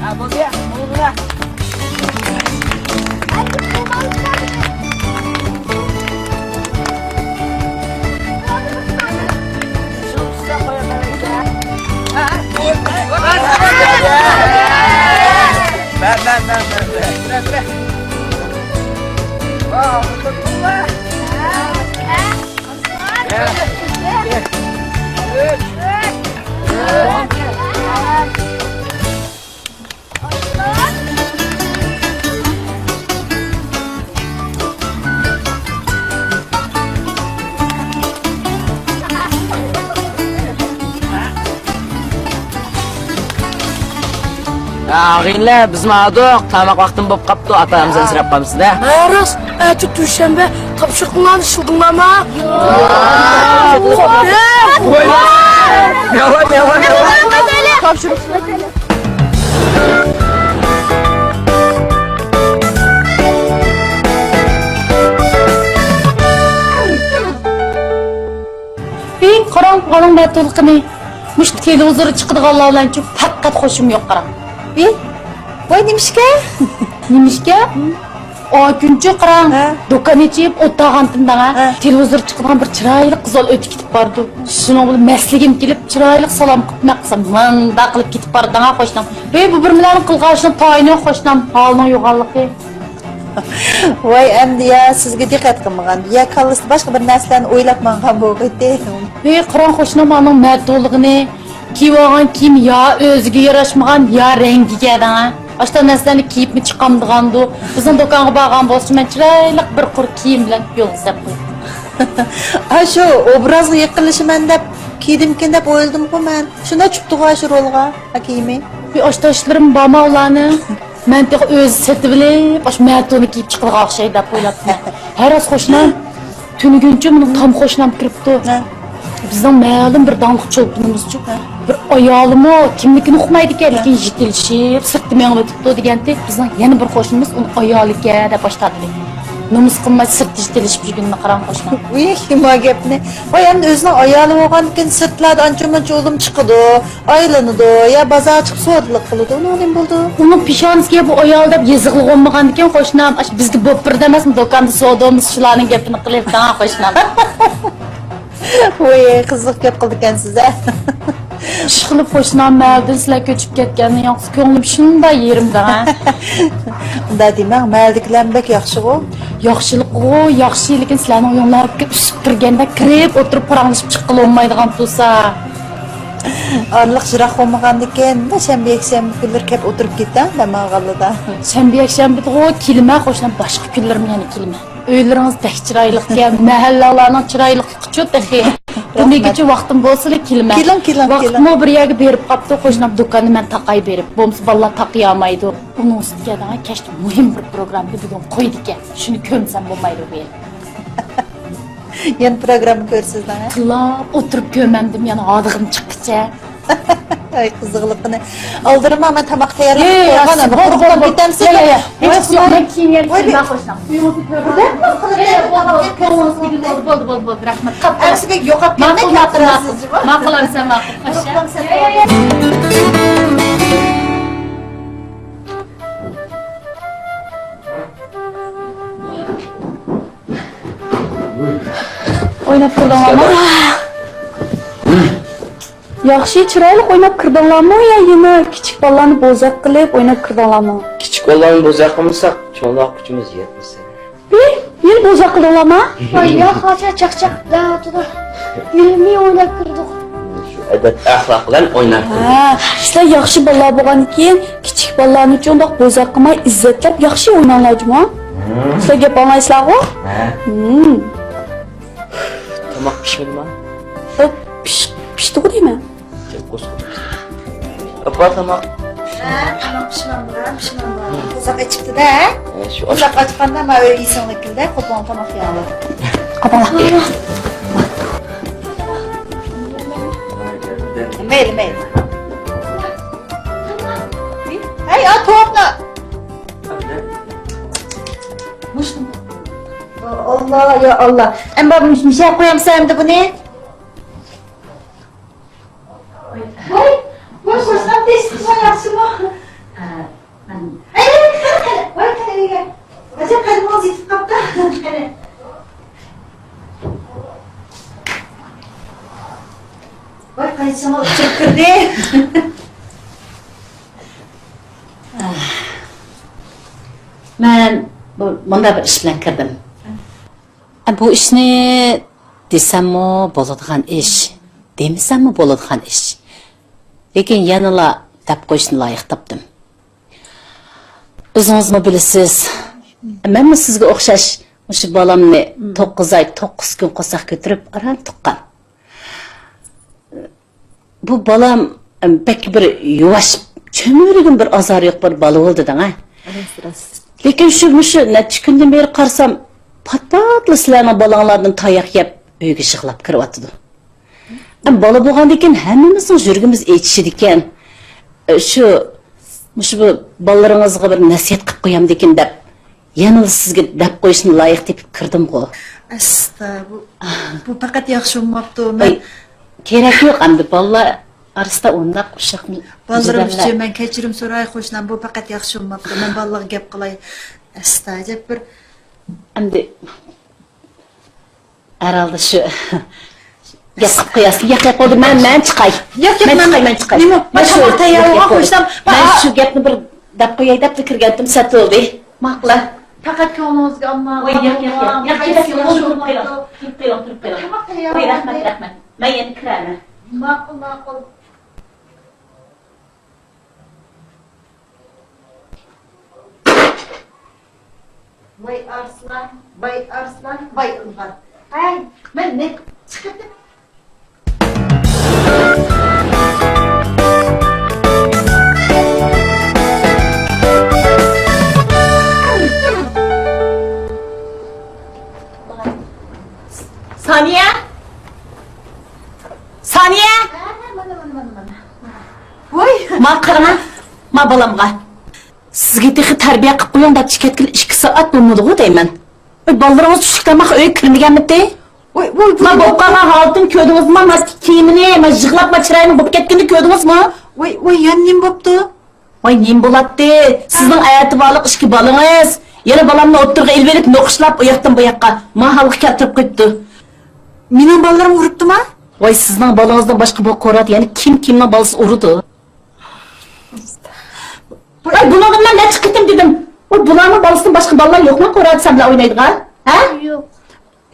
ھە، بولدى، بولدى. مەن، مەن، مەن. ئاغىنىلەر، بىز ماڭدۇق، تاماق ۋاقتىمۇ بولۇپ قاپتۇ، ئاتا-ئانىمىزنى ئەنسىرەپ قالمىسىن-دە. ھە، راست، ئەتە دوشەنبە، تاپشۇرۇقلارنى ئىشلىدىڭلارمۇ؟ ياۋان، ياۋان، ياۋان. تاپشۇرۇق. ئى، قاراڭ، ئانىڭ مەتۇللۇقىنى. مۇشۇ تېلېۋىزوردا چىقىدىغانلار بىلەنچۇ پەقەت خوشۇم يوق، قاراڭ. ئى، ۋاي، نېمىشكە؟ نېمىشكە؟ ئا كۈنچۇ قاراڭ، ھە؟ دۇكان ئېچىپ ئولتۇرغانتىم دەڭە. ھە. تېلېۋىزوردا چىقىدىغان بىر چىرايلىق قىزال ئۆتۈپ كېتىپ بارىدۇ. شۇنىڭ بىلەن مەستلىكىم كېلىپ، چىرايلىق سالام قىلىپ، مەن قىلسام، مۇنداق قىلىپ كېتىپ بارىدۇ دەڭە قوشنام. ئى، بۇ بىر مىللەتنىڭ قىلغان ئىشىنىڭ تايىنى يوق قوشنام، ھالىنىڭ يوغانلىقى. ۋاي، ئەمدى يا سىزگە دىققەت قىلمىغان، يا كاللىسىدا باشقا بىر نەرسىلەرنى ئويلاپ ماڭغان بولغىيتى. ھەي، قاراڭ قوشنام، ئانىڭ مەتۇللۇقىنى، كىيىۋالغان كىيىم يا ئۆزىگە ياراشمىغان، يا رەڭگىگە دەڭە. ئاشۇنداق نەرسىلەرنى كىيىپمۇ چىقامدىغاندۇ. بىزنىڭ دۇكانغا بارغان بولسا، مەن چىرايلىق بىر قۇر كىيىم بىلەن يولغا سەپ قويدۇم. ئاشۇ ئوبرازغا يېقىنلىشىمەن دەپ كىيدىمكىن دەپ ئويلىدىمغۇ مەن. شۇنداق چۈشۈپتىغۇ ئاشۇ رولغا، ھە، كىيىمى. بىر ئاشتاشلىرىم بارما ئۇلارنىڭ؟ مەن تېخى ئۆزى سېتىۋېلىپ، ئاشۇ مەتۇنى كىيىپ چىقىدىغان ئوخشايدۇ دەپ ئويلاپتىمەن. ھە، راست قوشنام، تۈنۈگۈنچە مېنىڭ تام قوشنام كىرىپتۇ. ھە. بىزنىڭ مەلۇم بىر داڭلىق چولپىنىمىزچۇ. ھە. بىر ئايالىمۇ كىملىكىنى ئۇقمايدىكەن، ھە، لېكىن يېتىلىشىپ، سىرتتا مېڭىۋېتىپتۇ دېگەنتى. بىزنىڭ يەنە بىر قوشنىمىز ئۇنىڭ ئايالىكەن دەپ باش تارتتى. نومۇس قىلماي سىرتتا يېتىلىشىپ يۈرگىنىنى قاراڭ قوشنام. ۋىي، ما گەپنى. ۋاي، ئەمدى ئۆزىنىڭ ئايالى بولغاندىكىن سىرتلاردا ئانچە-مۇنچە ئۇلۇم چىقىدۇ. ئايلىنىدۇ، يا بازارغا چىقىپ سودىلىق قىلىدۇ، ئۇنىڭ نېمە بولىدۇ؟ ئۇنىڭ پېشانىسىگە بۇ ئايال دەپ يېزىقلىغۇ بولمىغاندىكىن قوشنام، ئاشۇ بىزگە بوپپۇرىدۇ ئەمەسمۇ، دۇكاندا سودا بولمىسا شۇلارنىڭ گېپىنى قىلىپ دەڭا قوشنام. ۋوي، قىزىق گەپ قىلىدىكەنسىز ھە. ئىشقىلىپ قوشنام، مەھەللىدىن سىلەر كۆچۈپ كەتكەندىن ياڭزا كۆڭلۈم شۇنداق يېرىم دەڭا. ئۇنداق دېمەڭ، مەھەللىدىكىلەرمۇ بەك ياخشىغۇ. ياخشىلىققۇ ياخشى، لېكىن سىلەرنىڭ ئۆيۈڭلارغا ئۈسۈپ كىرگەندە كىرىپ ئولتۇرۇپ پاراڭلىشىپ چىققىلى بولمايدىغان تۇرسا. ئارىلىق يىراق بولمىغاندىكىن، شەنبە، يەكشەنبە كۈنلىرى كەپ ئولتۇرۇپ كېتىڭ، دەم ئالغانلىدا. شەنبە، يەكشەنبىدىغۇ كېلىمەن، قوشنام، باشقا كۈنلىرىمۇ يەنە كېلىمەن. ئۆيلىرىڭىز بەك چىرايلىقكەن، مەھەللەڭلارنىڭ چىرايلىقلىقىچۇ تېخى. تۈنۈگۈنچە ۋاقتىم بولسىلا كېلىمەن. كېلىڭ، كېلىڭ، كېلىڭ. ۋاقىتمۇ بىر يەرگە بېرىپ قاپتۇ، قوشنام، دۇكاننى مەن تاقاي بېرىپ. بولمىسا بالىلار تاقىيالمايدۇ. ئۇنىڭ ئۈستىگە دەڭە كەچتە مۇھىم بىر پروگراممىنى بۈگۈن قويىدىكەن. شۇنى كۆرمىسەم بولمايدۇ بۇ يەردە. يەنە پروگرامما كۆرىسىز دەڭە. تىللاپ ئولتۇرۇپ كۆرمەمدىم يەنە ھادىغىم چىققىچە. ئاي، قىزىقلىقىنى. ئالدىرىما، مەن تاماق تەييارلاپ قويغان، ئەمدى قۇرۇقلاپ كېتەمسىز؟ ياق، ياق، ھېچ يوق، مەن كېيىن يەنە كېلىمەن، قوشنام. ئۆيىڭىزنى كۆرۈڭ. بولدى، بولدى، بولدى، رەھمەت. ئەمسە بەك يوقاپ كەتمەي كەلتۈرەسىز جۇمۇ. ماقۇل، ئەمسە ماقۇل. قوشنام. ئويناپ تۇردۇڭلارمۇ؟ ياخشى، چىرايلىق ئويناپ كىردىڭلارمۇ يا يەنە كىچىك بالىلارنى بوزەك قىلىپ ئويناپ كىردىڭلارمۇ؟ كىچىك بالىلارنى بوزەك قىلمىساق، چوڭلارغا كۈچىمىز يەتمىسە. ھى، يەنە بوزەك قىلدىڭلارمۇ؟ ۋاي، ياق، ھاچا چاقچاق دەۋاتىدۇ. يۈرمەي ئويناپ كىردۇق. شۇ ئەدەپ-ئەخلاق بىلەن ئويناپ كىردۇق. ھە، سىلەر ياخشى بالىلار بولغاندىكىن، كىچىك بالىلارنى چوڭداق بوزەك قىلماي، ئىززەتلەپ ياخشى ئويناڭلار جۇمۇ. ھە. سىلەر گەپ ئاڭلايسىلەرغۇ؟ ھە. ھىم. تاماق پىشمىدىما؟ ئۇ پىش-، پىشتىغۇ دەيمەن. ئاپا، تاماق. ھە، تاماق پىشمامدۇ، پىشمامدۇ. ئۇزاق ئېچىپتۇ-دە. ھە، شۇ ئۇزاق ئاچقاندا، ما ئۆي ئېسىڭلىكىلدە، قوپۇڭ تاماق يەڭلار. قاپاڭلار. مەيلى، مەيلى. ھەي، ئا، توۋاپلا. ئاللا، يا ئاللا. ئەمما بۇ مىشەپ قويامسەن ئەمدى بۇنى؟ ۋاي، ۋاي، قوشنام تېشىقى ياخشىمۇ؟ ھە، مەن. ئەي، قېنى، قېنى، ۋاي، قېنى، ئۆيگە. ئەجەب، قەدىمىڭىز يېتىپ قاپتۇ. قېنى. ۋاي، قايسىڭىز ئۇچۇپ كىردى. مەن بۇ، مۇنداق بىر ئىش بىلەن كىردىم. بۇ ئىشنى دېسەممۇ بولىدىغان ئىش، دېمىسەممۇ بولىدىغان ئىش. لېكىن يەنىلا دەپ قويۇشنى لايىق تاپتىم. ئۆزىڭىزمۇ بىلىسىز، مەنمۇ سىزگە ئوخشاش مۇشۇ بالامنى توققۇز ئاي، توققۇز كۈن قورساق كۆتۈرۈپ ئاران تۇغقان. بۇ بالام، ئەم، بەك بىر يۇۋاش، چۆمۈرىگىمۇ بىر ئازارى يوق بىر بالا بولدى دەڭ، ھە؟ راست، راست. لېكىن شۇ، مۇشۇ نەچچە كۈندىن بېرى قارىسام، پات-پاتلا سىلەرنىڭ بالاڭلاردىن تاياق يەپ، ئۆيگە يىغلاپ كىرىۋاتىدۇ. ئەم، بالا بولغاندىن كېيىن ھەممىمىزنىڭ يۈرىكىمىز ئېچىشىدىكەن. ئە، شۇ، مۇشۇ بۇ بالىلىرىڭىزغا بىر نەسىھەت قىلىپ قويامدىكىن دەپ، يەنىلا سىزگە دەپ قويۇشنى لايىق تېپىپ كىردىمغۇ. ئەستا، بۇ، بۇ پەقەت ياخشى بولماپتۇ. مەن ۋاي، كېرەك يوق ئەمدى، بالىلار ئارىسىدا ئۇنداق ئۇششاقنى بالىلىرىم ئۈچۈن مەن كەچۈرۈم سوراي، قوشنام، بۇ پەقەت ياخشى بولماپتۇ. مەن بالىلارغا گەپ قىلاي. ئەستا، ئەجەب بىر ئەمدى ھەرھالدا شۇ گەپ قىلىپ قوياسىز. ياق، ياق، بولدى، مەن، مەن چىقاي. ياق، ياق، مەن مەن چىقاي، مەن چىقاي. نېمە؟ مەن شۇ تەييار بولغان قوشنام. مەن شۇ گەپنى بىر دەپ قوياي دەپلا كىرگەنتىم، سەت بولدى. ماقۇل. پەقەت كۆڭلىڭىزگە ئالماڭ. ۋاي، ياق، ياق، ياق. ياق، كېرەك يوق، تۇرۇپ قېلىڭ. تۇرۇپ قېلىڭ، تۇرۇپ قېلىڭ. تاماق تەييار. ۋاي، رەھمەت، رەھمەت. مەن يەنە كىرەرمەن. ماقۇل، ماقۇل. ۋاي ئارسلان، ۋاي ئارسلان، ۋاي ئىلغار. ھەي، مەن نەچچە قېتىم. سانىيە! سانىيە! ھە، ھە، مانا، مانا، مانا، مانا. ۋاي! ما قاراڭا، ما بالامغا. سىزگە تېخى تەربىيە قىلىپ قويۇڭ دەپ چىقىپ كەتكىلى ئىككى سائەت بولمىدىغۇ دەيمەن. ۋاي، بالىلىرىڭىز چۈشلۈك تاماققا ئۆيگە كىرمىگەنمىتى؟ ۋاي، ۋاي، ما بولۇپ قالغان ھالىتىنى كۆردىڭىزمۇ؟ ما كىيىمىنى، ما يىغلاپ، ما چىرايىنىڭ بولۇپ كەتكىنىنى كۆردىڭىزمۇ؟ ۋاي، ۋاي، يەنە نېمە بوپتۇ؟ ۋاي، نېمە بولاتتى؟ سىزنىڭ ئەتىۋارلىق ئىككى بالىڭىز يەنە بالامنى ئوتتۇرىغا ئېلىۋېلىپ نوقۇشلاپ ئۇياقتىن بۇياققا ما ھالغا كەلتۈرۈپ قويۇپتۇ. مېنىڭ بالىلىرىم ئۇرۇپتىما؟ ۋاي، سىزنىڭ بالىڭىزدىن باشقا بۇ قورادە يەنە كىم كىمنىڭ بالىسىنى ئۇرىدۇ؟ ۋاي، بۇنىڭغا مەن نەچچە قېتىم دېدىم. ۋاي، بۇلارنىڭ بالىسىدىن باشقا بالىلار يوقمۇ قورادە سەن بىلەن ئوينايدىغان؟ ھە؟ يوق.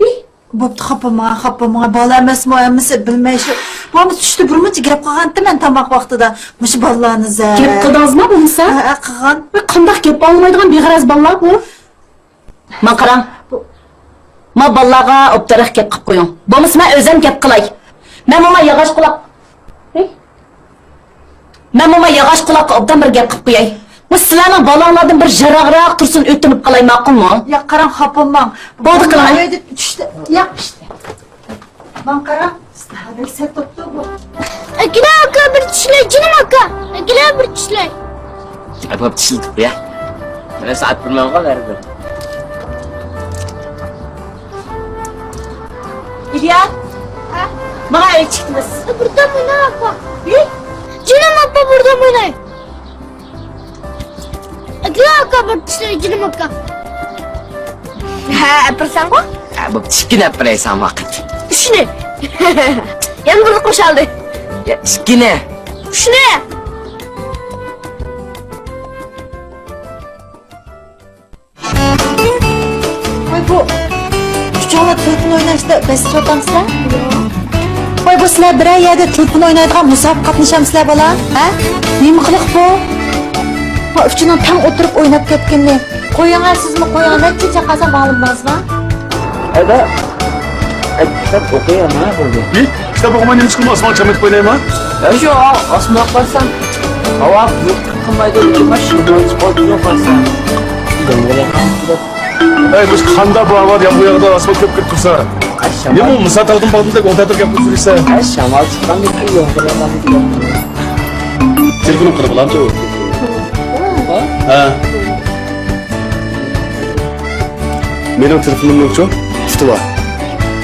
ھى؟ بوپتۇ، خاپا بولماڭ، خاپا بولماڭ. بالا ئەمەسمۇ، ھەممىسى بىلمەي شۇ. بولمىسا چۈشتە بىرمۇنچە گەپ قىلغانتىم مەن تاماق ۋاقتىدا. مۇشۇ بالىلارنى زە- گەپ قىلدىڭىزمۇ بولمىسا؟ ھە، ھە، قىلغان. ۋاي، قانداق گەپ ئاڭلىمايدىغان بىغەرەز بالىلار بۇ. ماڭا قاراڭ. ما بالىلارغا ئوبدانراق گەپ قىلىپ قويۇڭ. بولمىسا مەن ئۆزۈم گەپ قىلاي. مەن ماڭا ياغاچ قۇلاق. ھەي. مەن ماڭا ياغاچ قۇلاققا ئوبدان بىر گەپ قىلىپ قوياي. بۇ سىلەرنىڭ بالاڭلاردىن بىر يىراقراق تۇرسۇن، ئۆتۈنۈپ قالاي، ماقۇلمۇ؟ ياق، قاراڭ، خاپا بولماڭ. بولدى، قىلىڭ. ياق، ئىشتە. ماڭا قاراڭ. ھازىر سەت بوپتۇ بۇ. ئەكىلە ئاكا بىر چىشلەي، جېنىم ئاكا. ئەكىلە بىر چىشلەي. ئەپەپ چىشلىتىپ قويە. مانا سائەت بىر ماڭغان بەرىبىر. ئىليا. ھە؟ ماڭا ئۆي چىقتىمىز. بىردەم ئويناي ئاكا. ھى؟ جېنىم ئاپا بىردەم ئويناي. ئەكىلە ئاكا بىر چىشلەي، جېنىم ئاكا. ھە، ئەپىرسەنغۇ؟ ھە، بوپتۇ، ئىككىنى ئەپىرەيسەن ۋاقىت. ئۈچنى. يەنە بىرنى قوشالدى. يا، ئىككىنى. ئۈچنى. ۋاي، بۇ ئۈچەيلەن تېلېفون ئويناشتا بەس سوتامسىلەر؟ ۋاي، بۇ سىلەر بىرەر يەردە تېلېفون ئوينايدىغان مۇسابىقە قاتنىشامسىلەر، بالا؟ ھە؟ نېمە قىلىق بۇ؟ ۋاي، ئۈچىنىڭ تەڭ ئولتۇرۇپ ئويناپ كەتكىنى. قويۇڭە، سىزمۇ قويۇڭە، نەچچە چاقاسا ماڭلىمازما؟ ئەدە، كىتاب ئوقۇيما بولدى. ھى؟ كىتاب ئوقۇماي نېمە ئىش قىلىمەن، ئاسمانغا چام ئېتىپ ئوينايما؟ يا شۇ، ئاسمانغا بارسام، ھاۋا قىلمايدۇ، نېمە ئىش قىلىمەن، سپورت قىلىپ بارسام. ئەي، بىز قاندا بۇ ھاۋادا يامغۇر ياغىدۇ، ئاسمان كۆپ كىرىپ تۇرسا. نېمە ئۇ، مۇسا تاغدىن باغدىن دەپ ئوڭ تەرەپكە كېلىپ تۇرسا. ئەي، شامال چىققاندىن كېيىن يامغۇر ياغىدۇ. تېلېفونۇم قىلىپ بولامدۇ؟ ھە. مېنىڭ تېلېفونۇمنىڭچۇ تۇتۇۋال.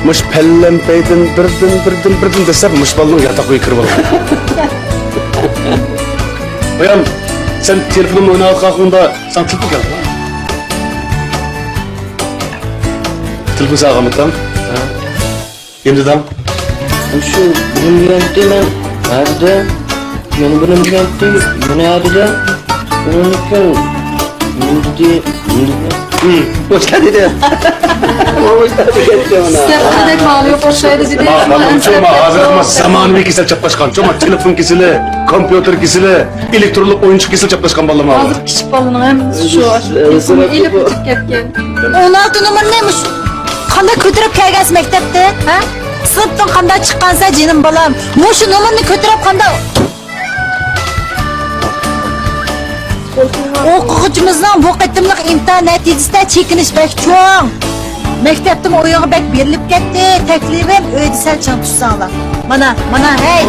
مۇشۇ پەللەمپەيدىن بىردىن، بىردىن، بىردىن دەسسەپ مۇشۇ بالىنىڭ ياتاق ئۆيىگە كىرىۋالغان. بايام، سەن تېلېفونۇمنى ئويناۋاتقان ۋاقتىڭدا ساڭا تېلېفون كەلدى. تېلېفون ساڭا ئالمىدىم. نېمە دېدىڭ؟ شۇ بىلىم دېگەنتى مەن ھەدە، يەنە بىلىم دېگەنتى يەنە ھەدە. ئۇنىڭدىن كېيىن نېمە دېدى؟ ئوچكا دېدى. ئوچكا دېگەن. سەپقىدەك مالى يوق ئوخشايدۇ دېدى. ما، ما، ما، ما، ھازىر ما زامانىۋى كېسەل چاپلاشقان. چوما تېلېفون كېسىلى، كومپيۇتېر كېسىلى، ئېلېكترونلۇق ئويۇنچۇق كېسىلى چاپلاشقان بالىلار ھازىر. ھازىر كىچىك بالىنىڭ ھەممىسى شۇ. ئېلىپ ئۆتۈپ كەتكەن. ئون ئالتە نومۇرنى مۇش قانداق كۆتۈرۈپ كەلگەنسىز مەكتەپتىن، ھە؟ سىنىپتىن قانداق چىققانسەن جېنىم بالام؟ مۇشۇ نومۇرنى كۆتۈرۈپ قانداق؟ ئوقۇغۇچىمىزنىڭ بۇ قېتىملىق ئىمتىھان نەتىجىسىدە چېكىنىش بەك چوڭ. مەكتەپتىمۇ ئويۇنغا بەك بېرىلىپ كەتتى. تەكلىپىم، ئۆيدە سەل چىڭ تۇرساڭلار. مانا، مانا، ھەي!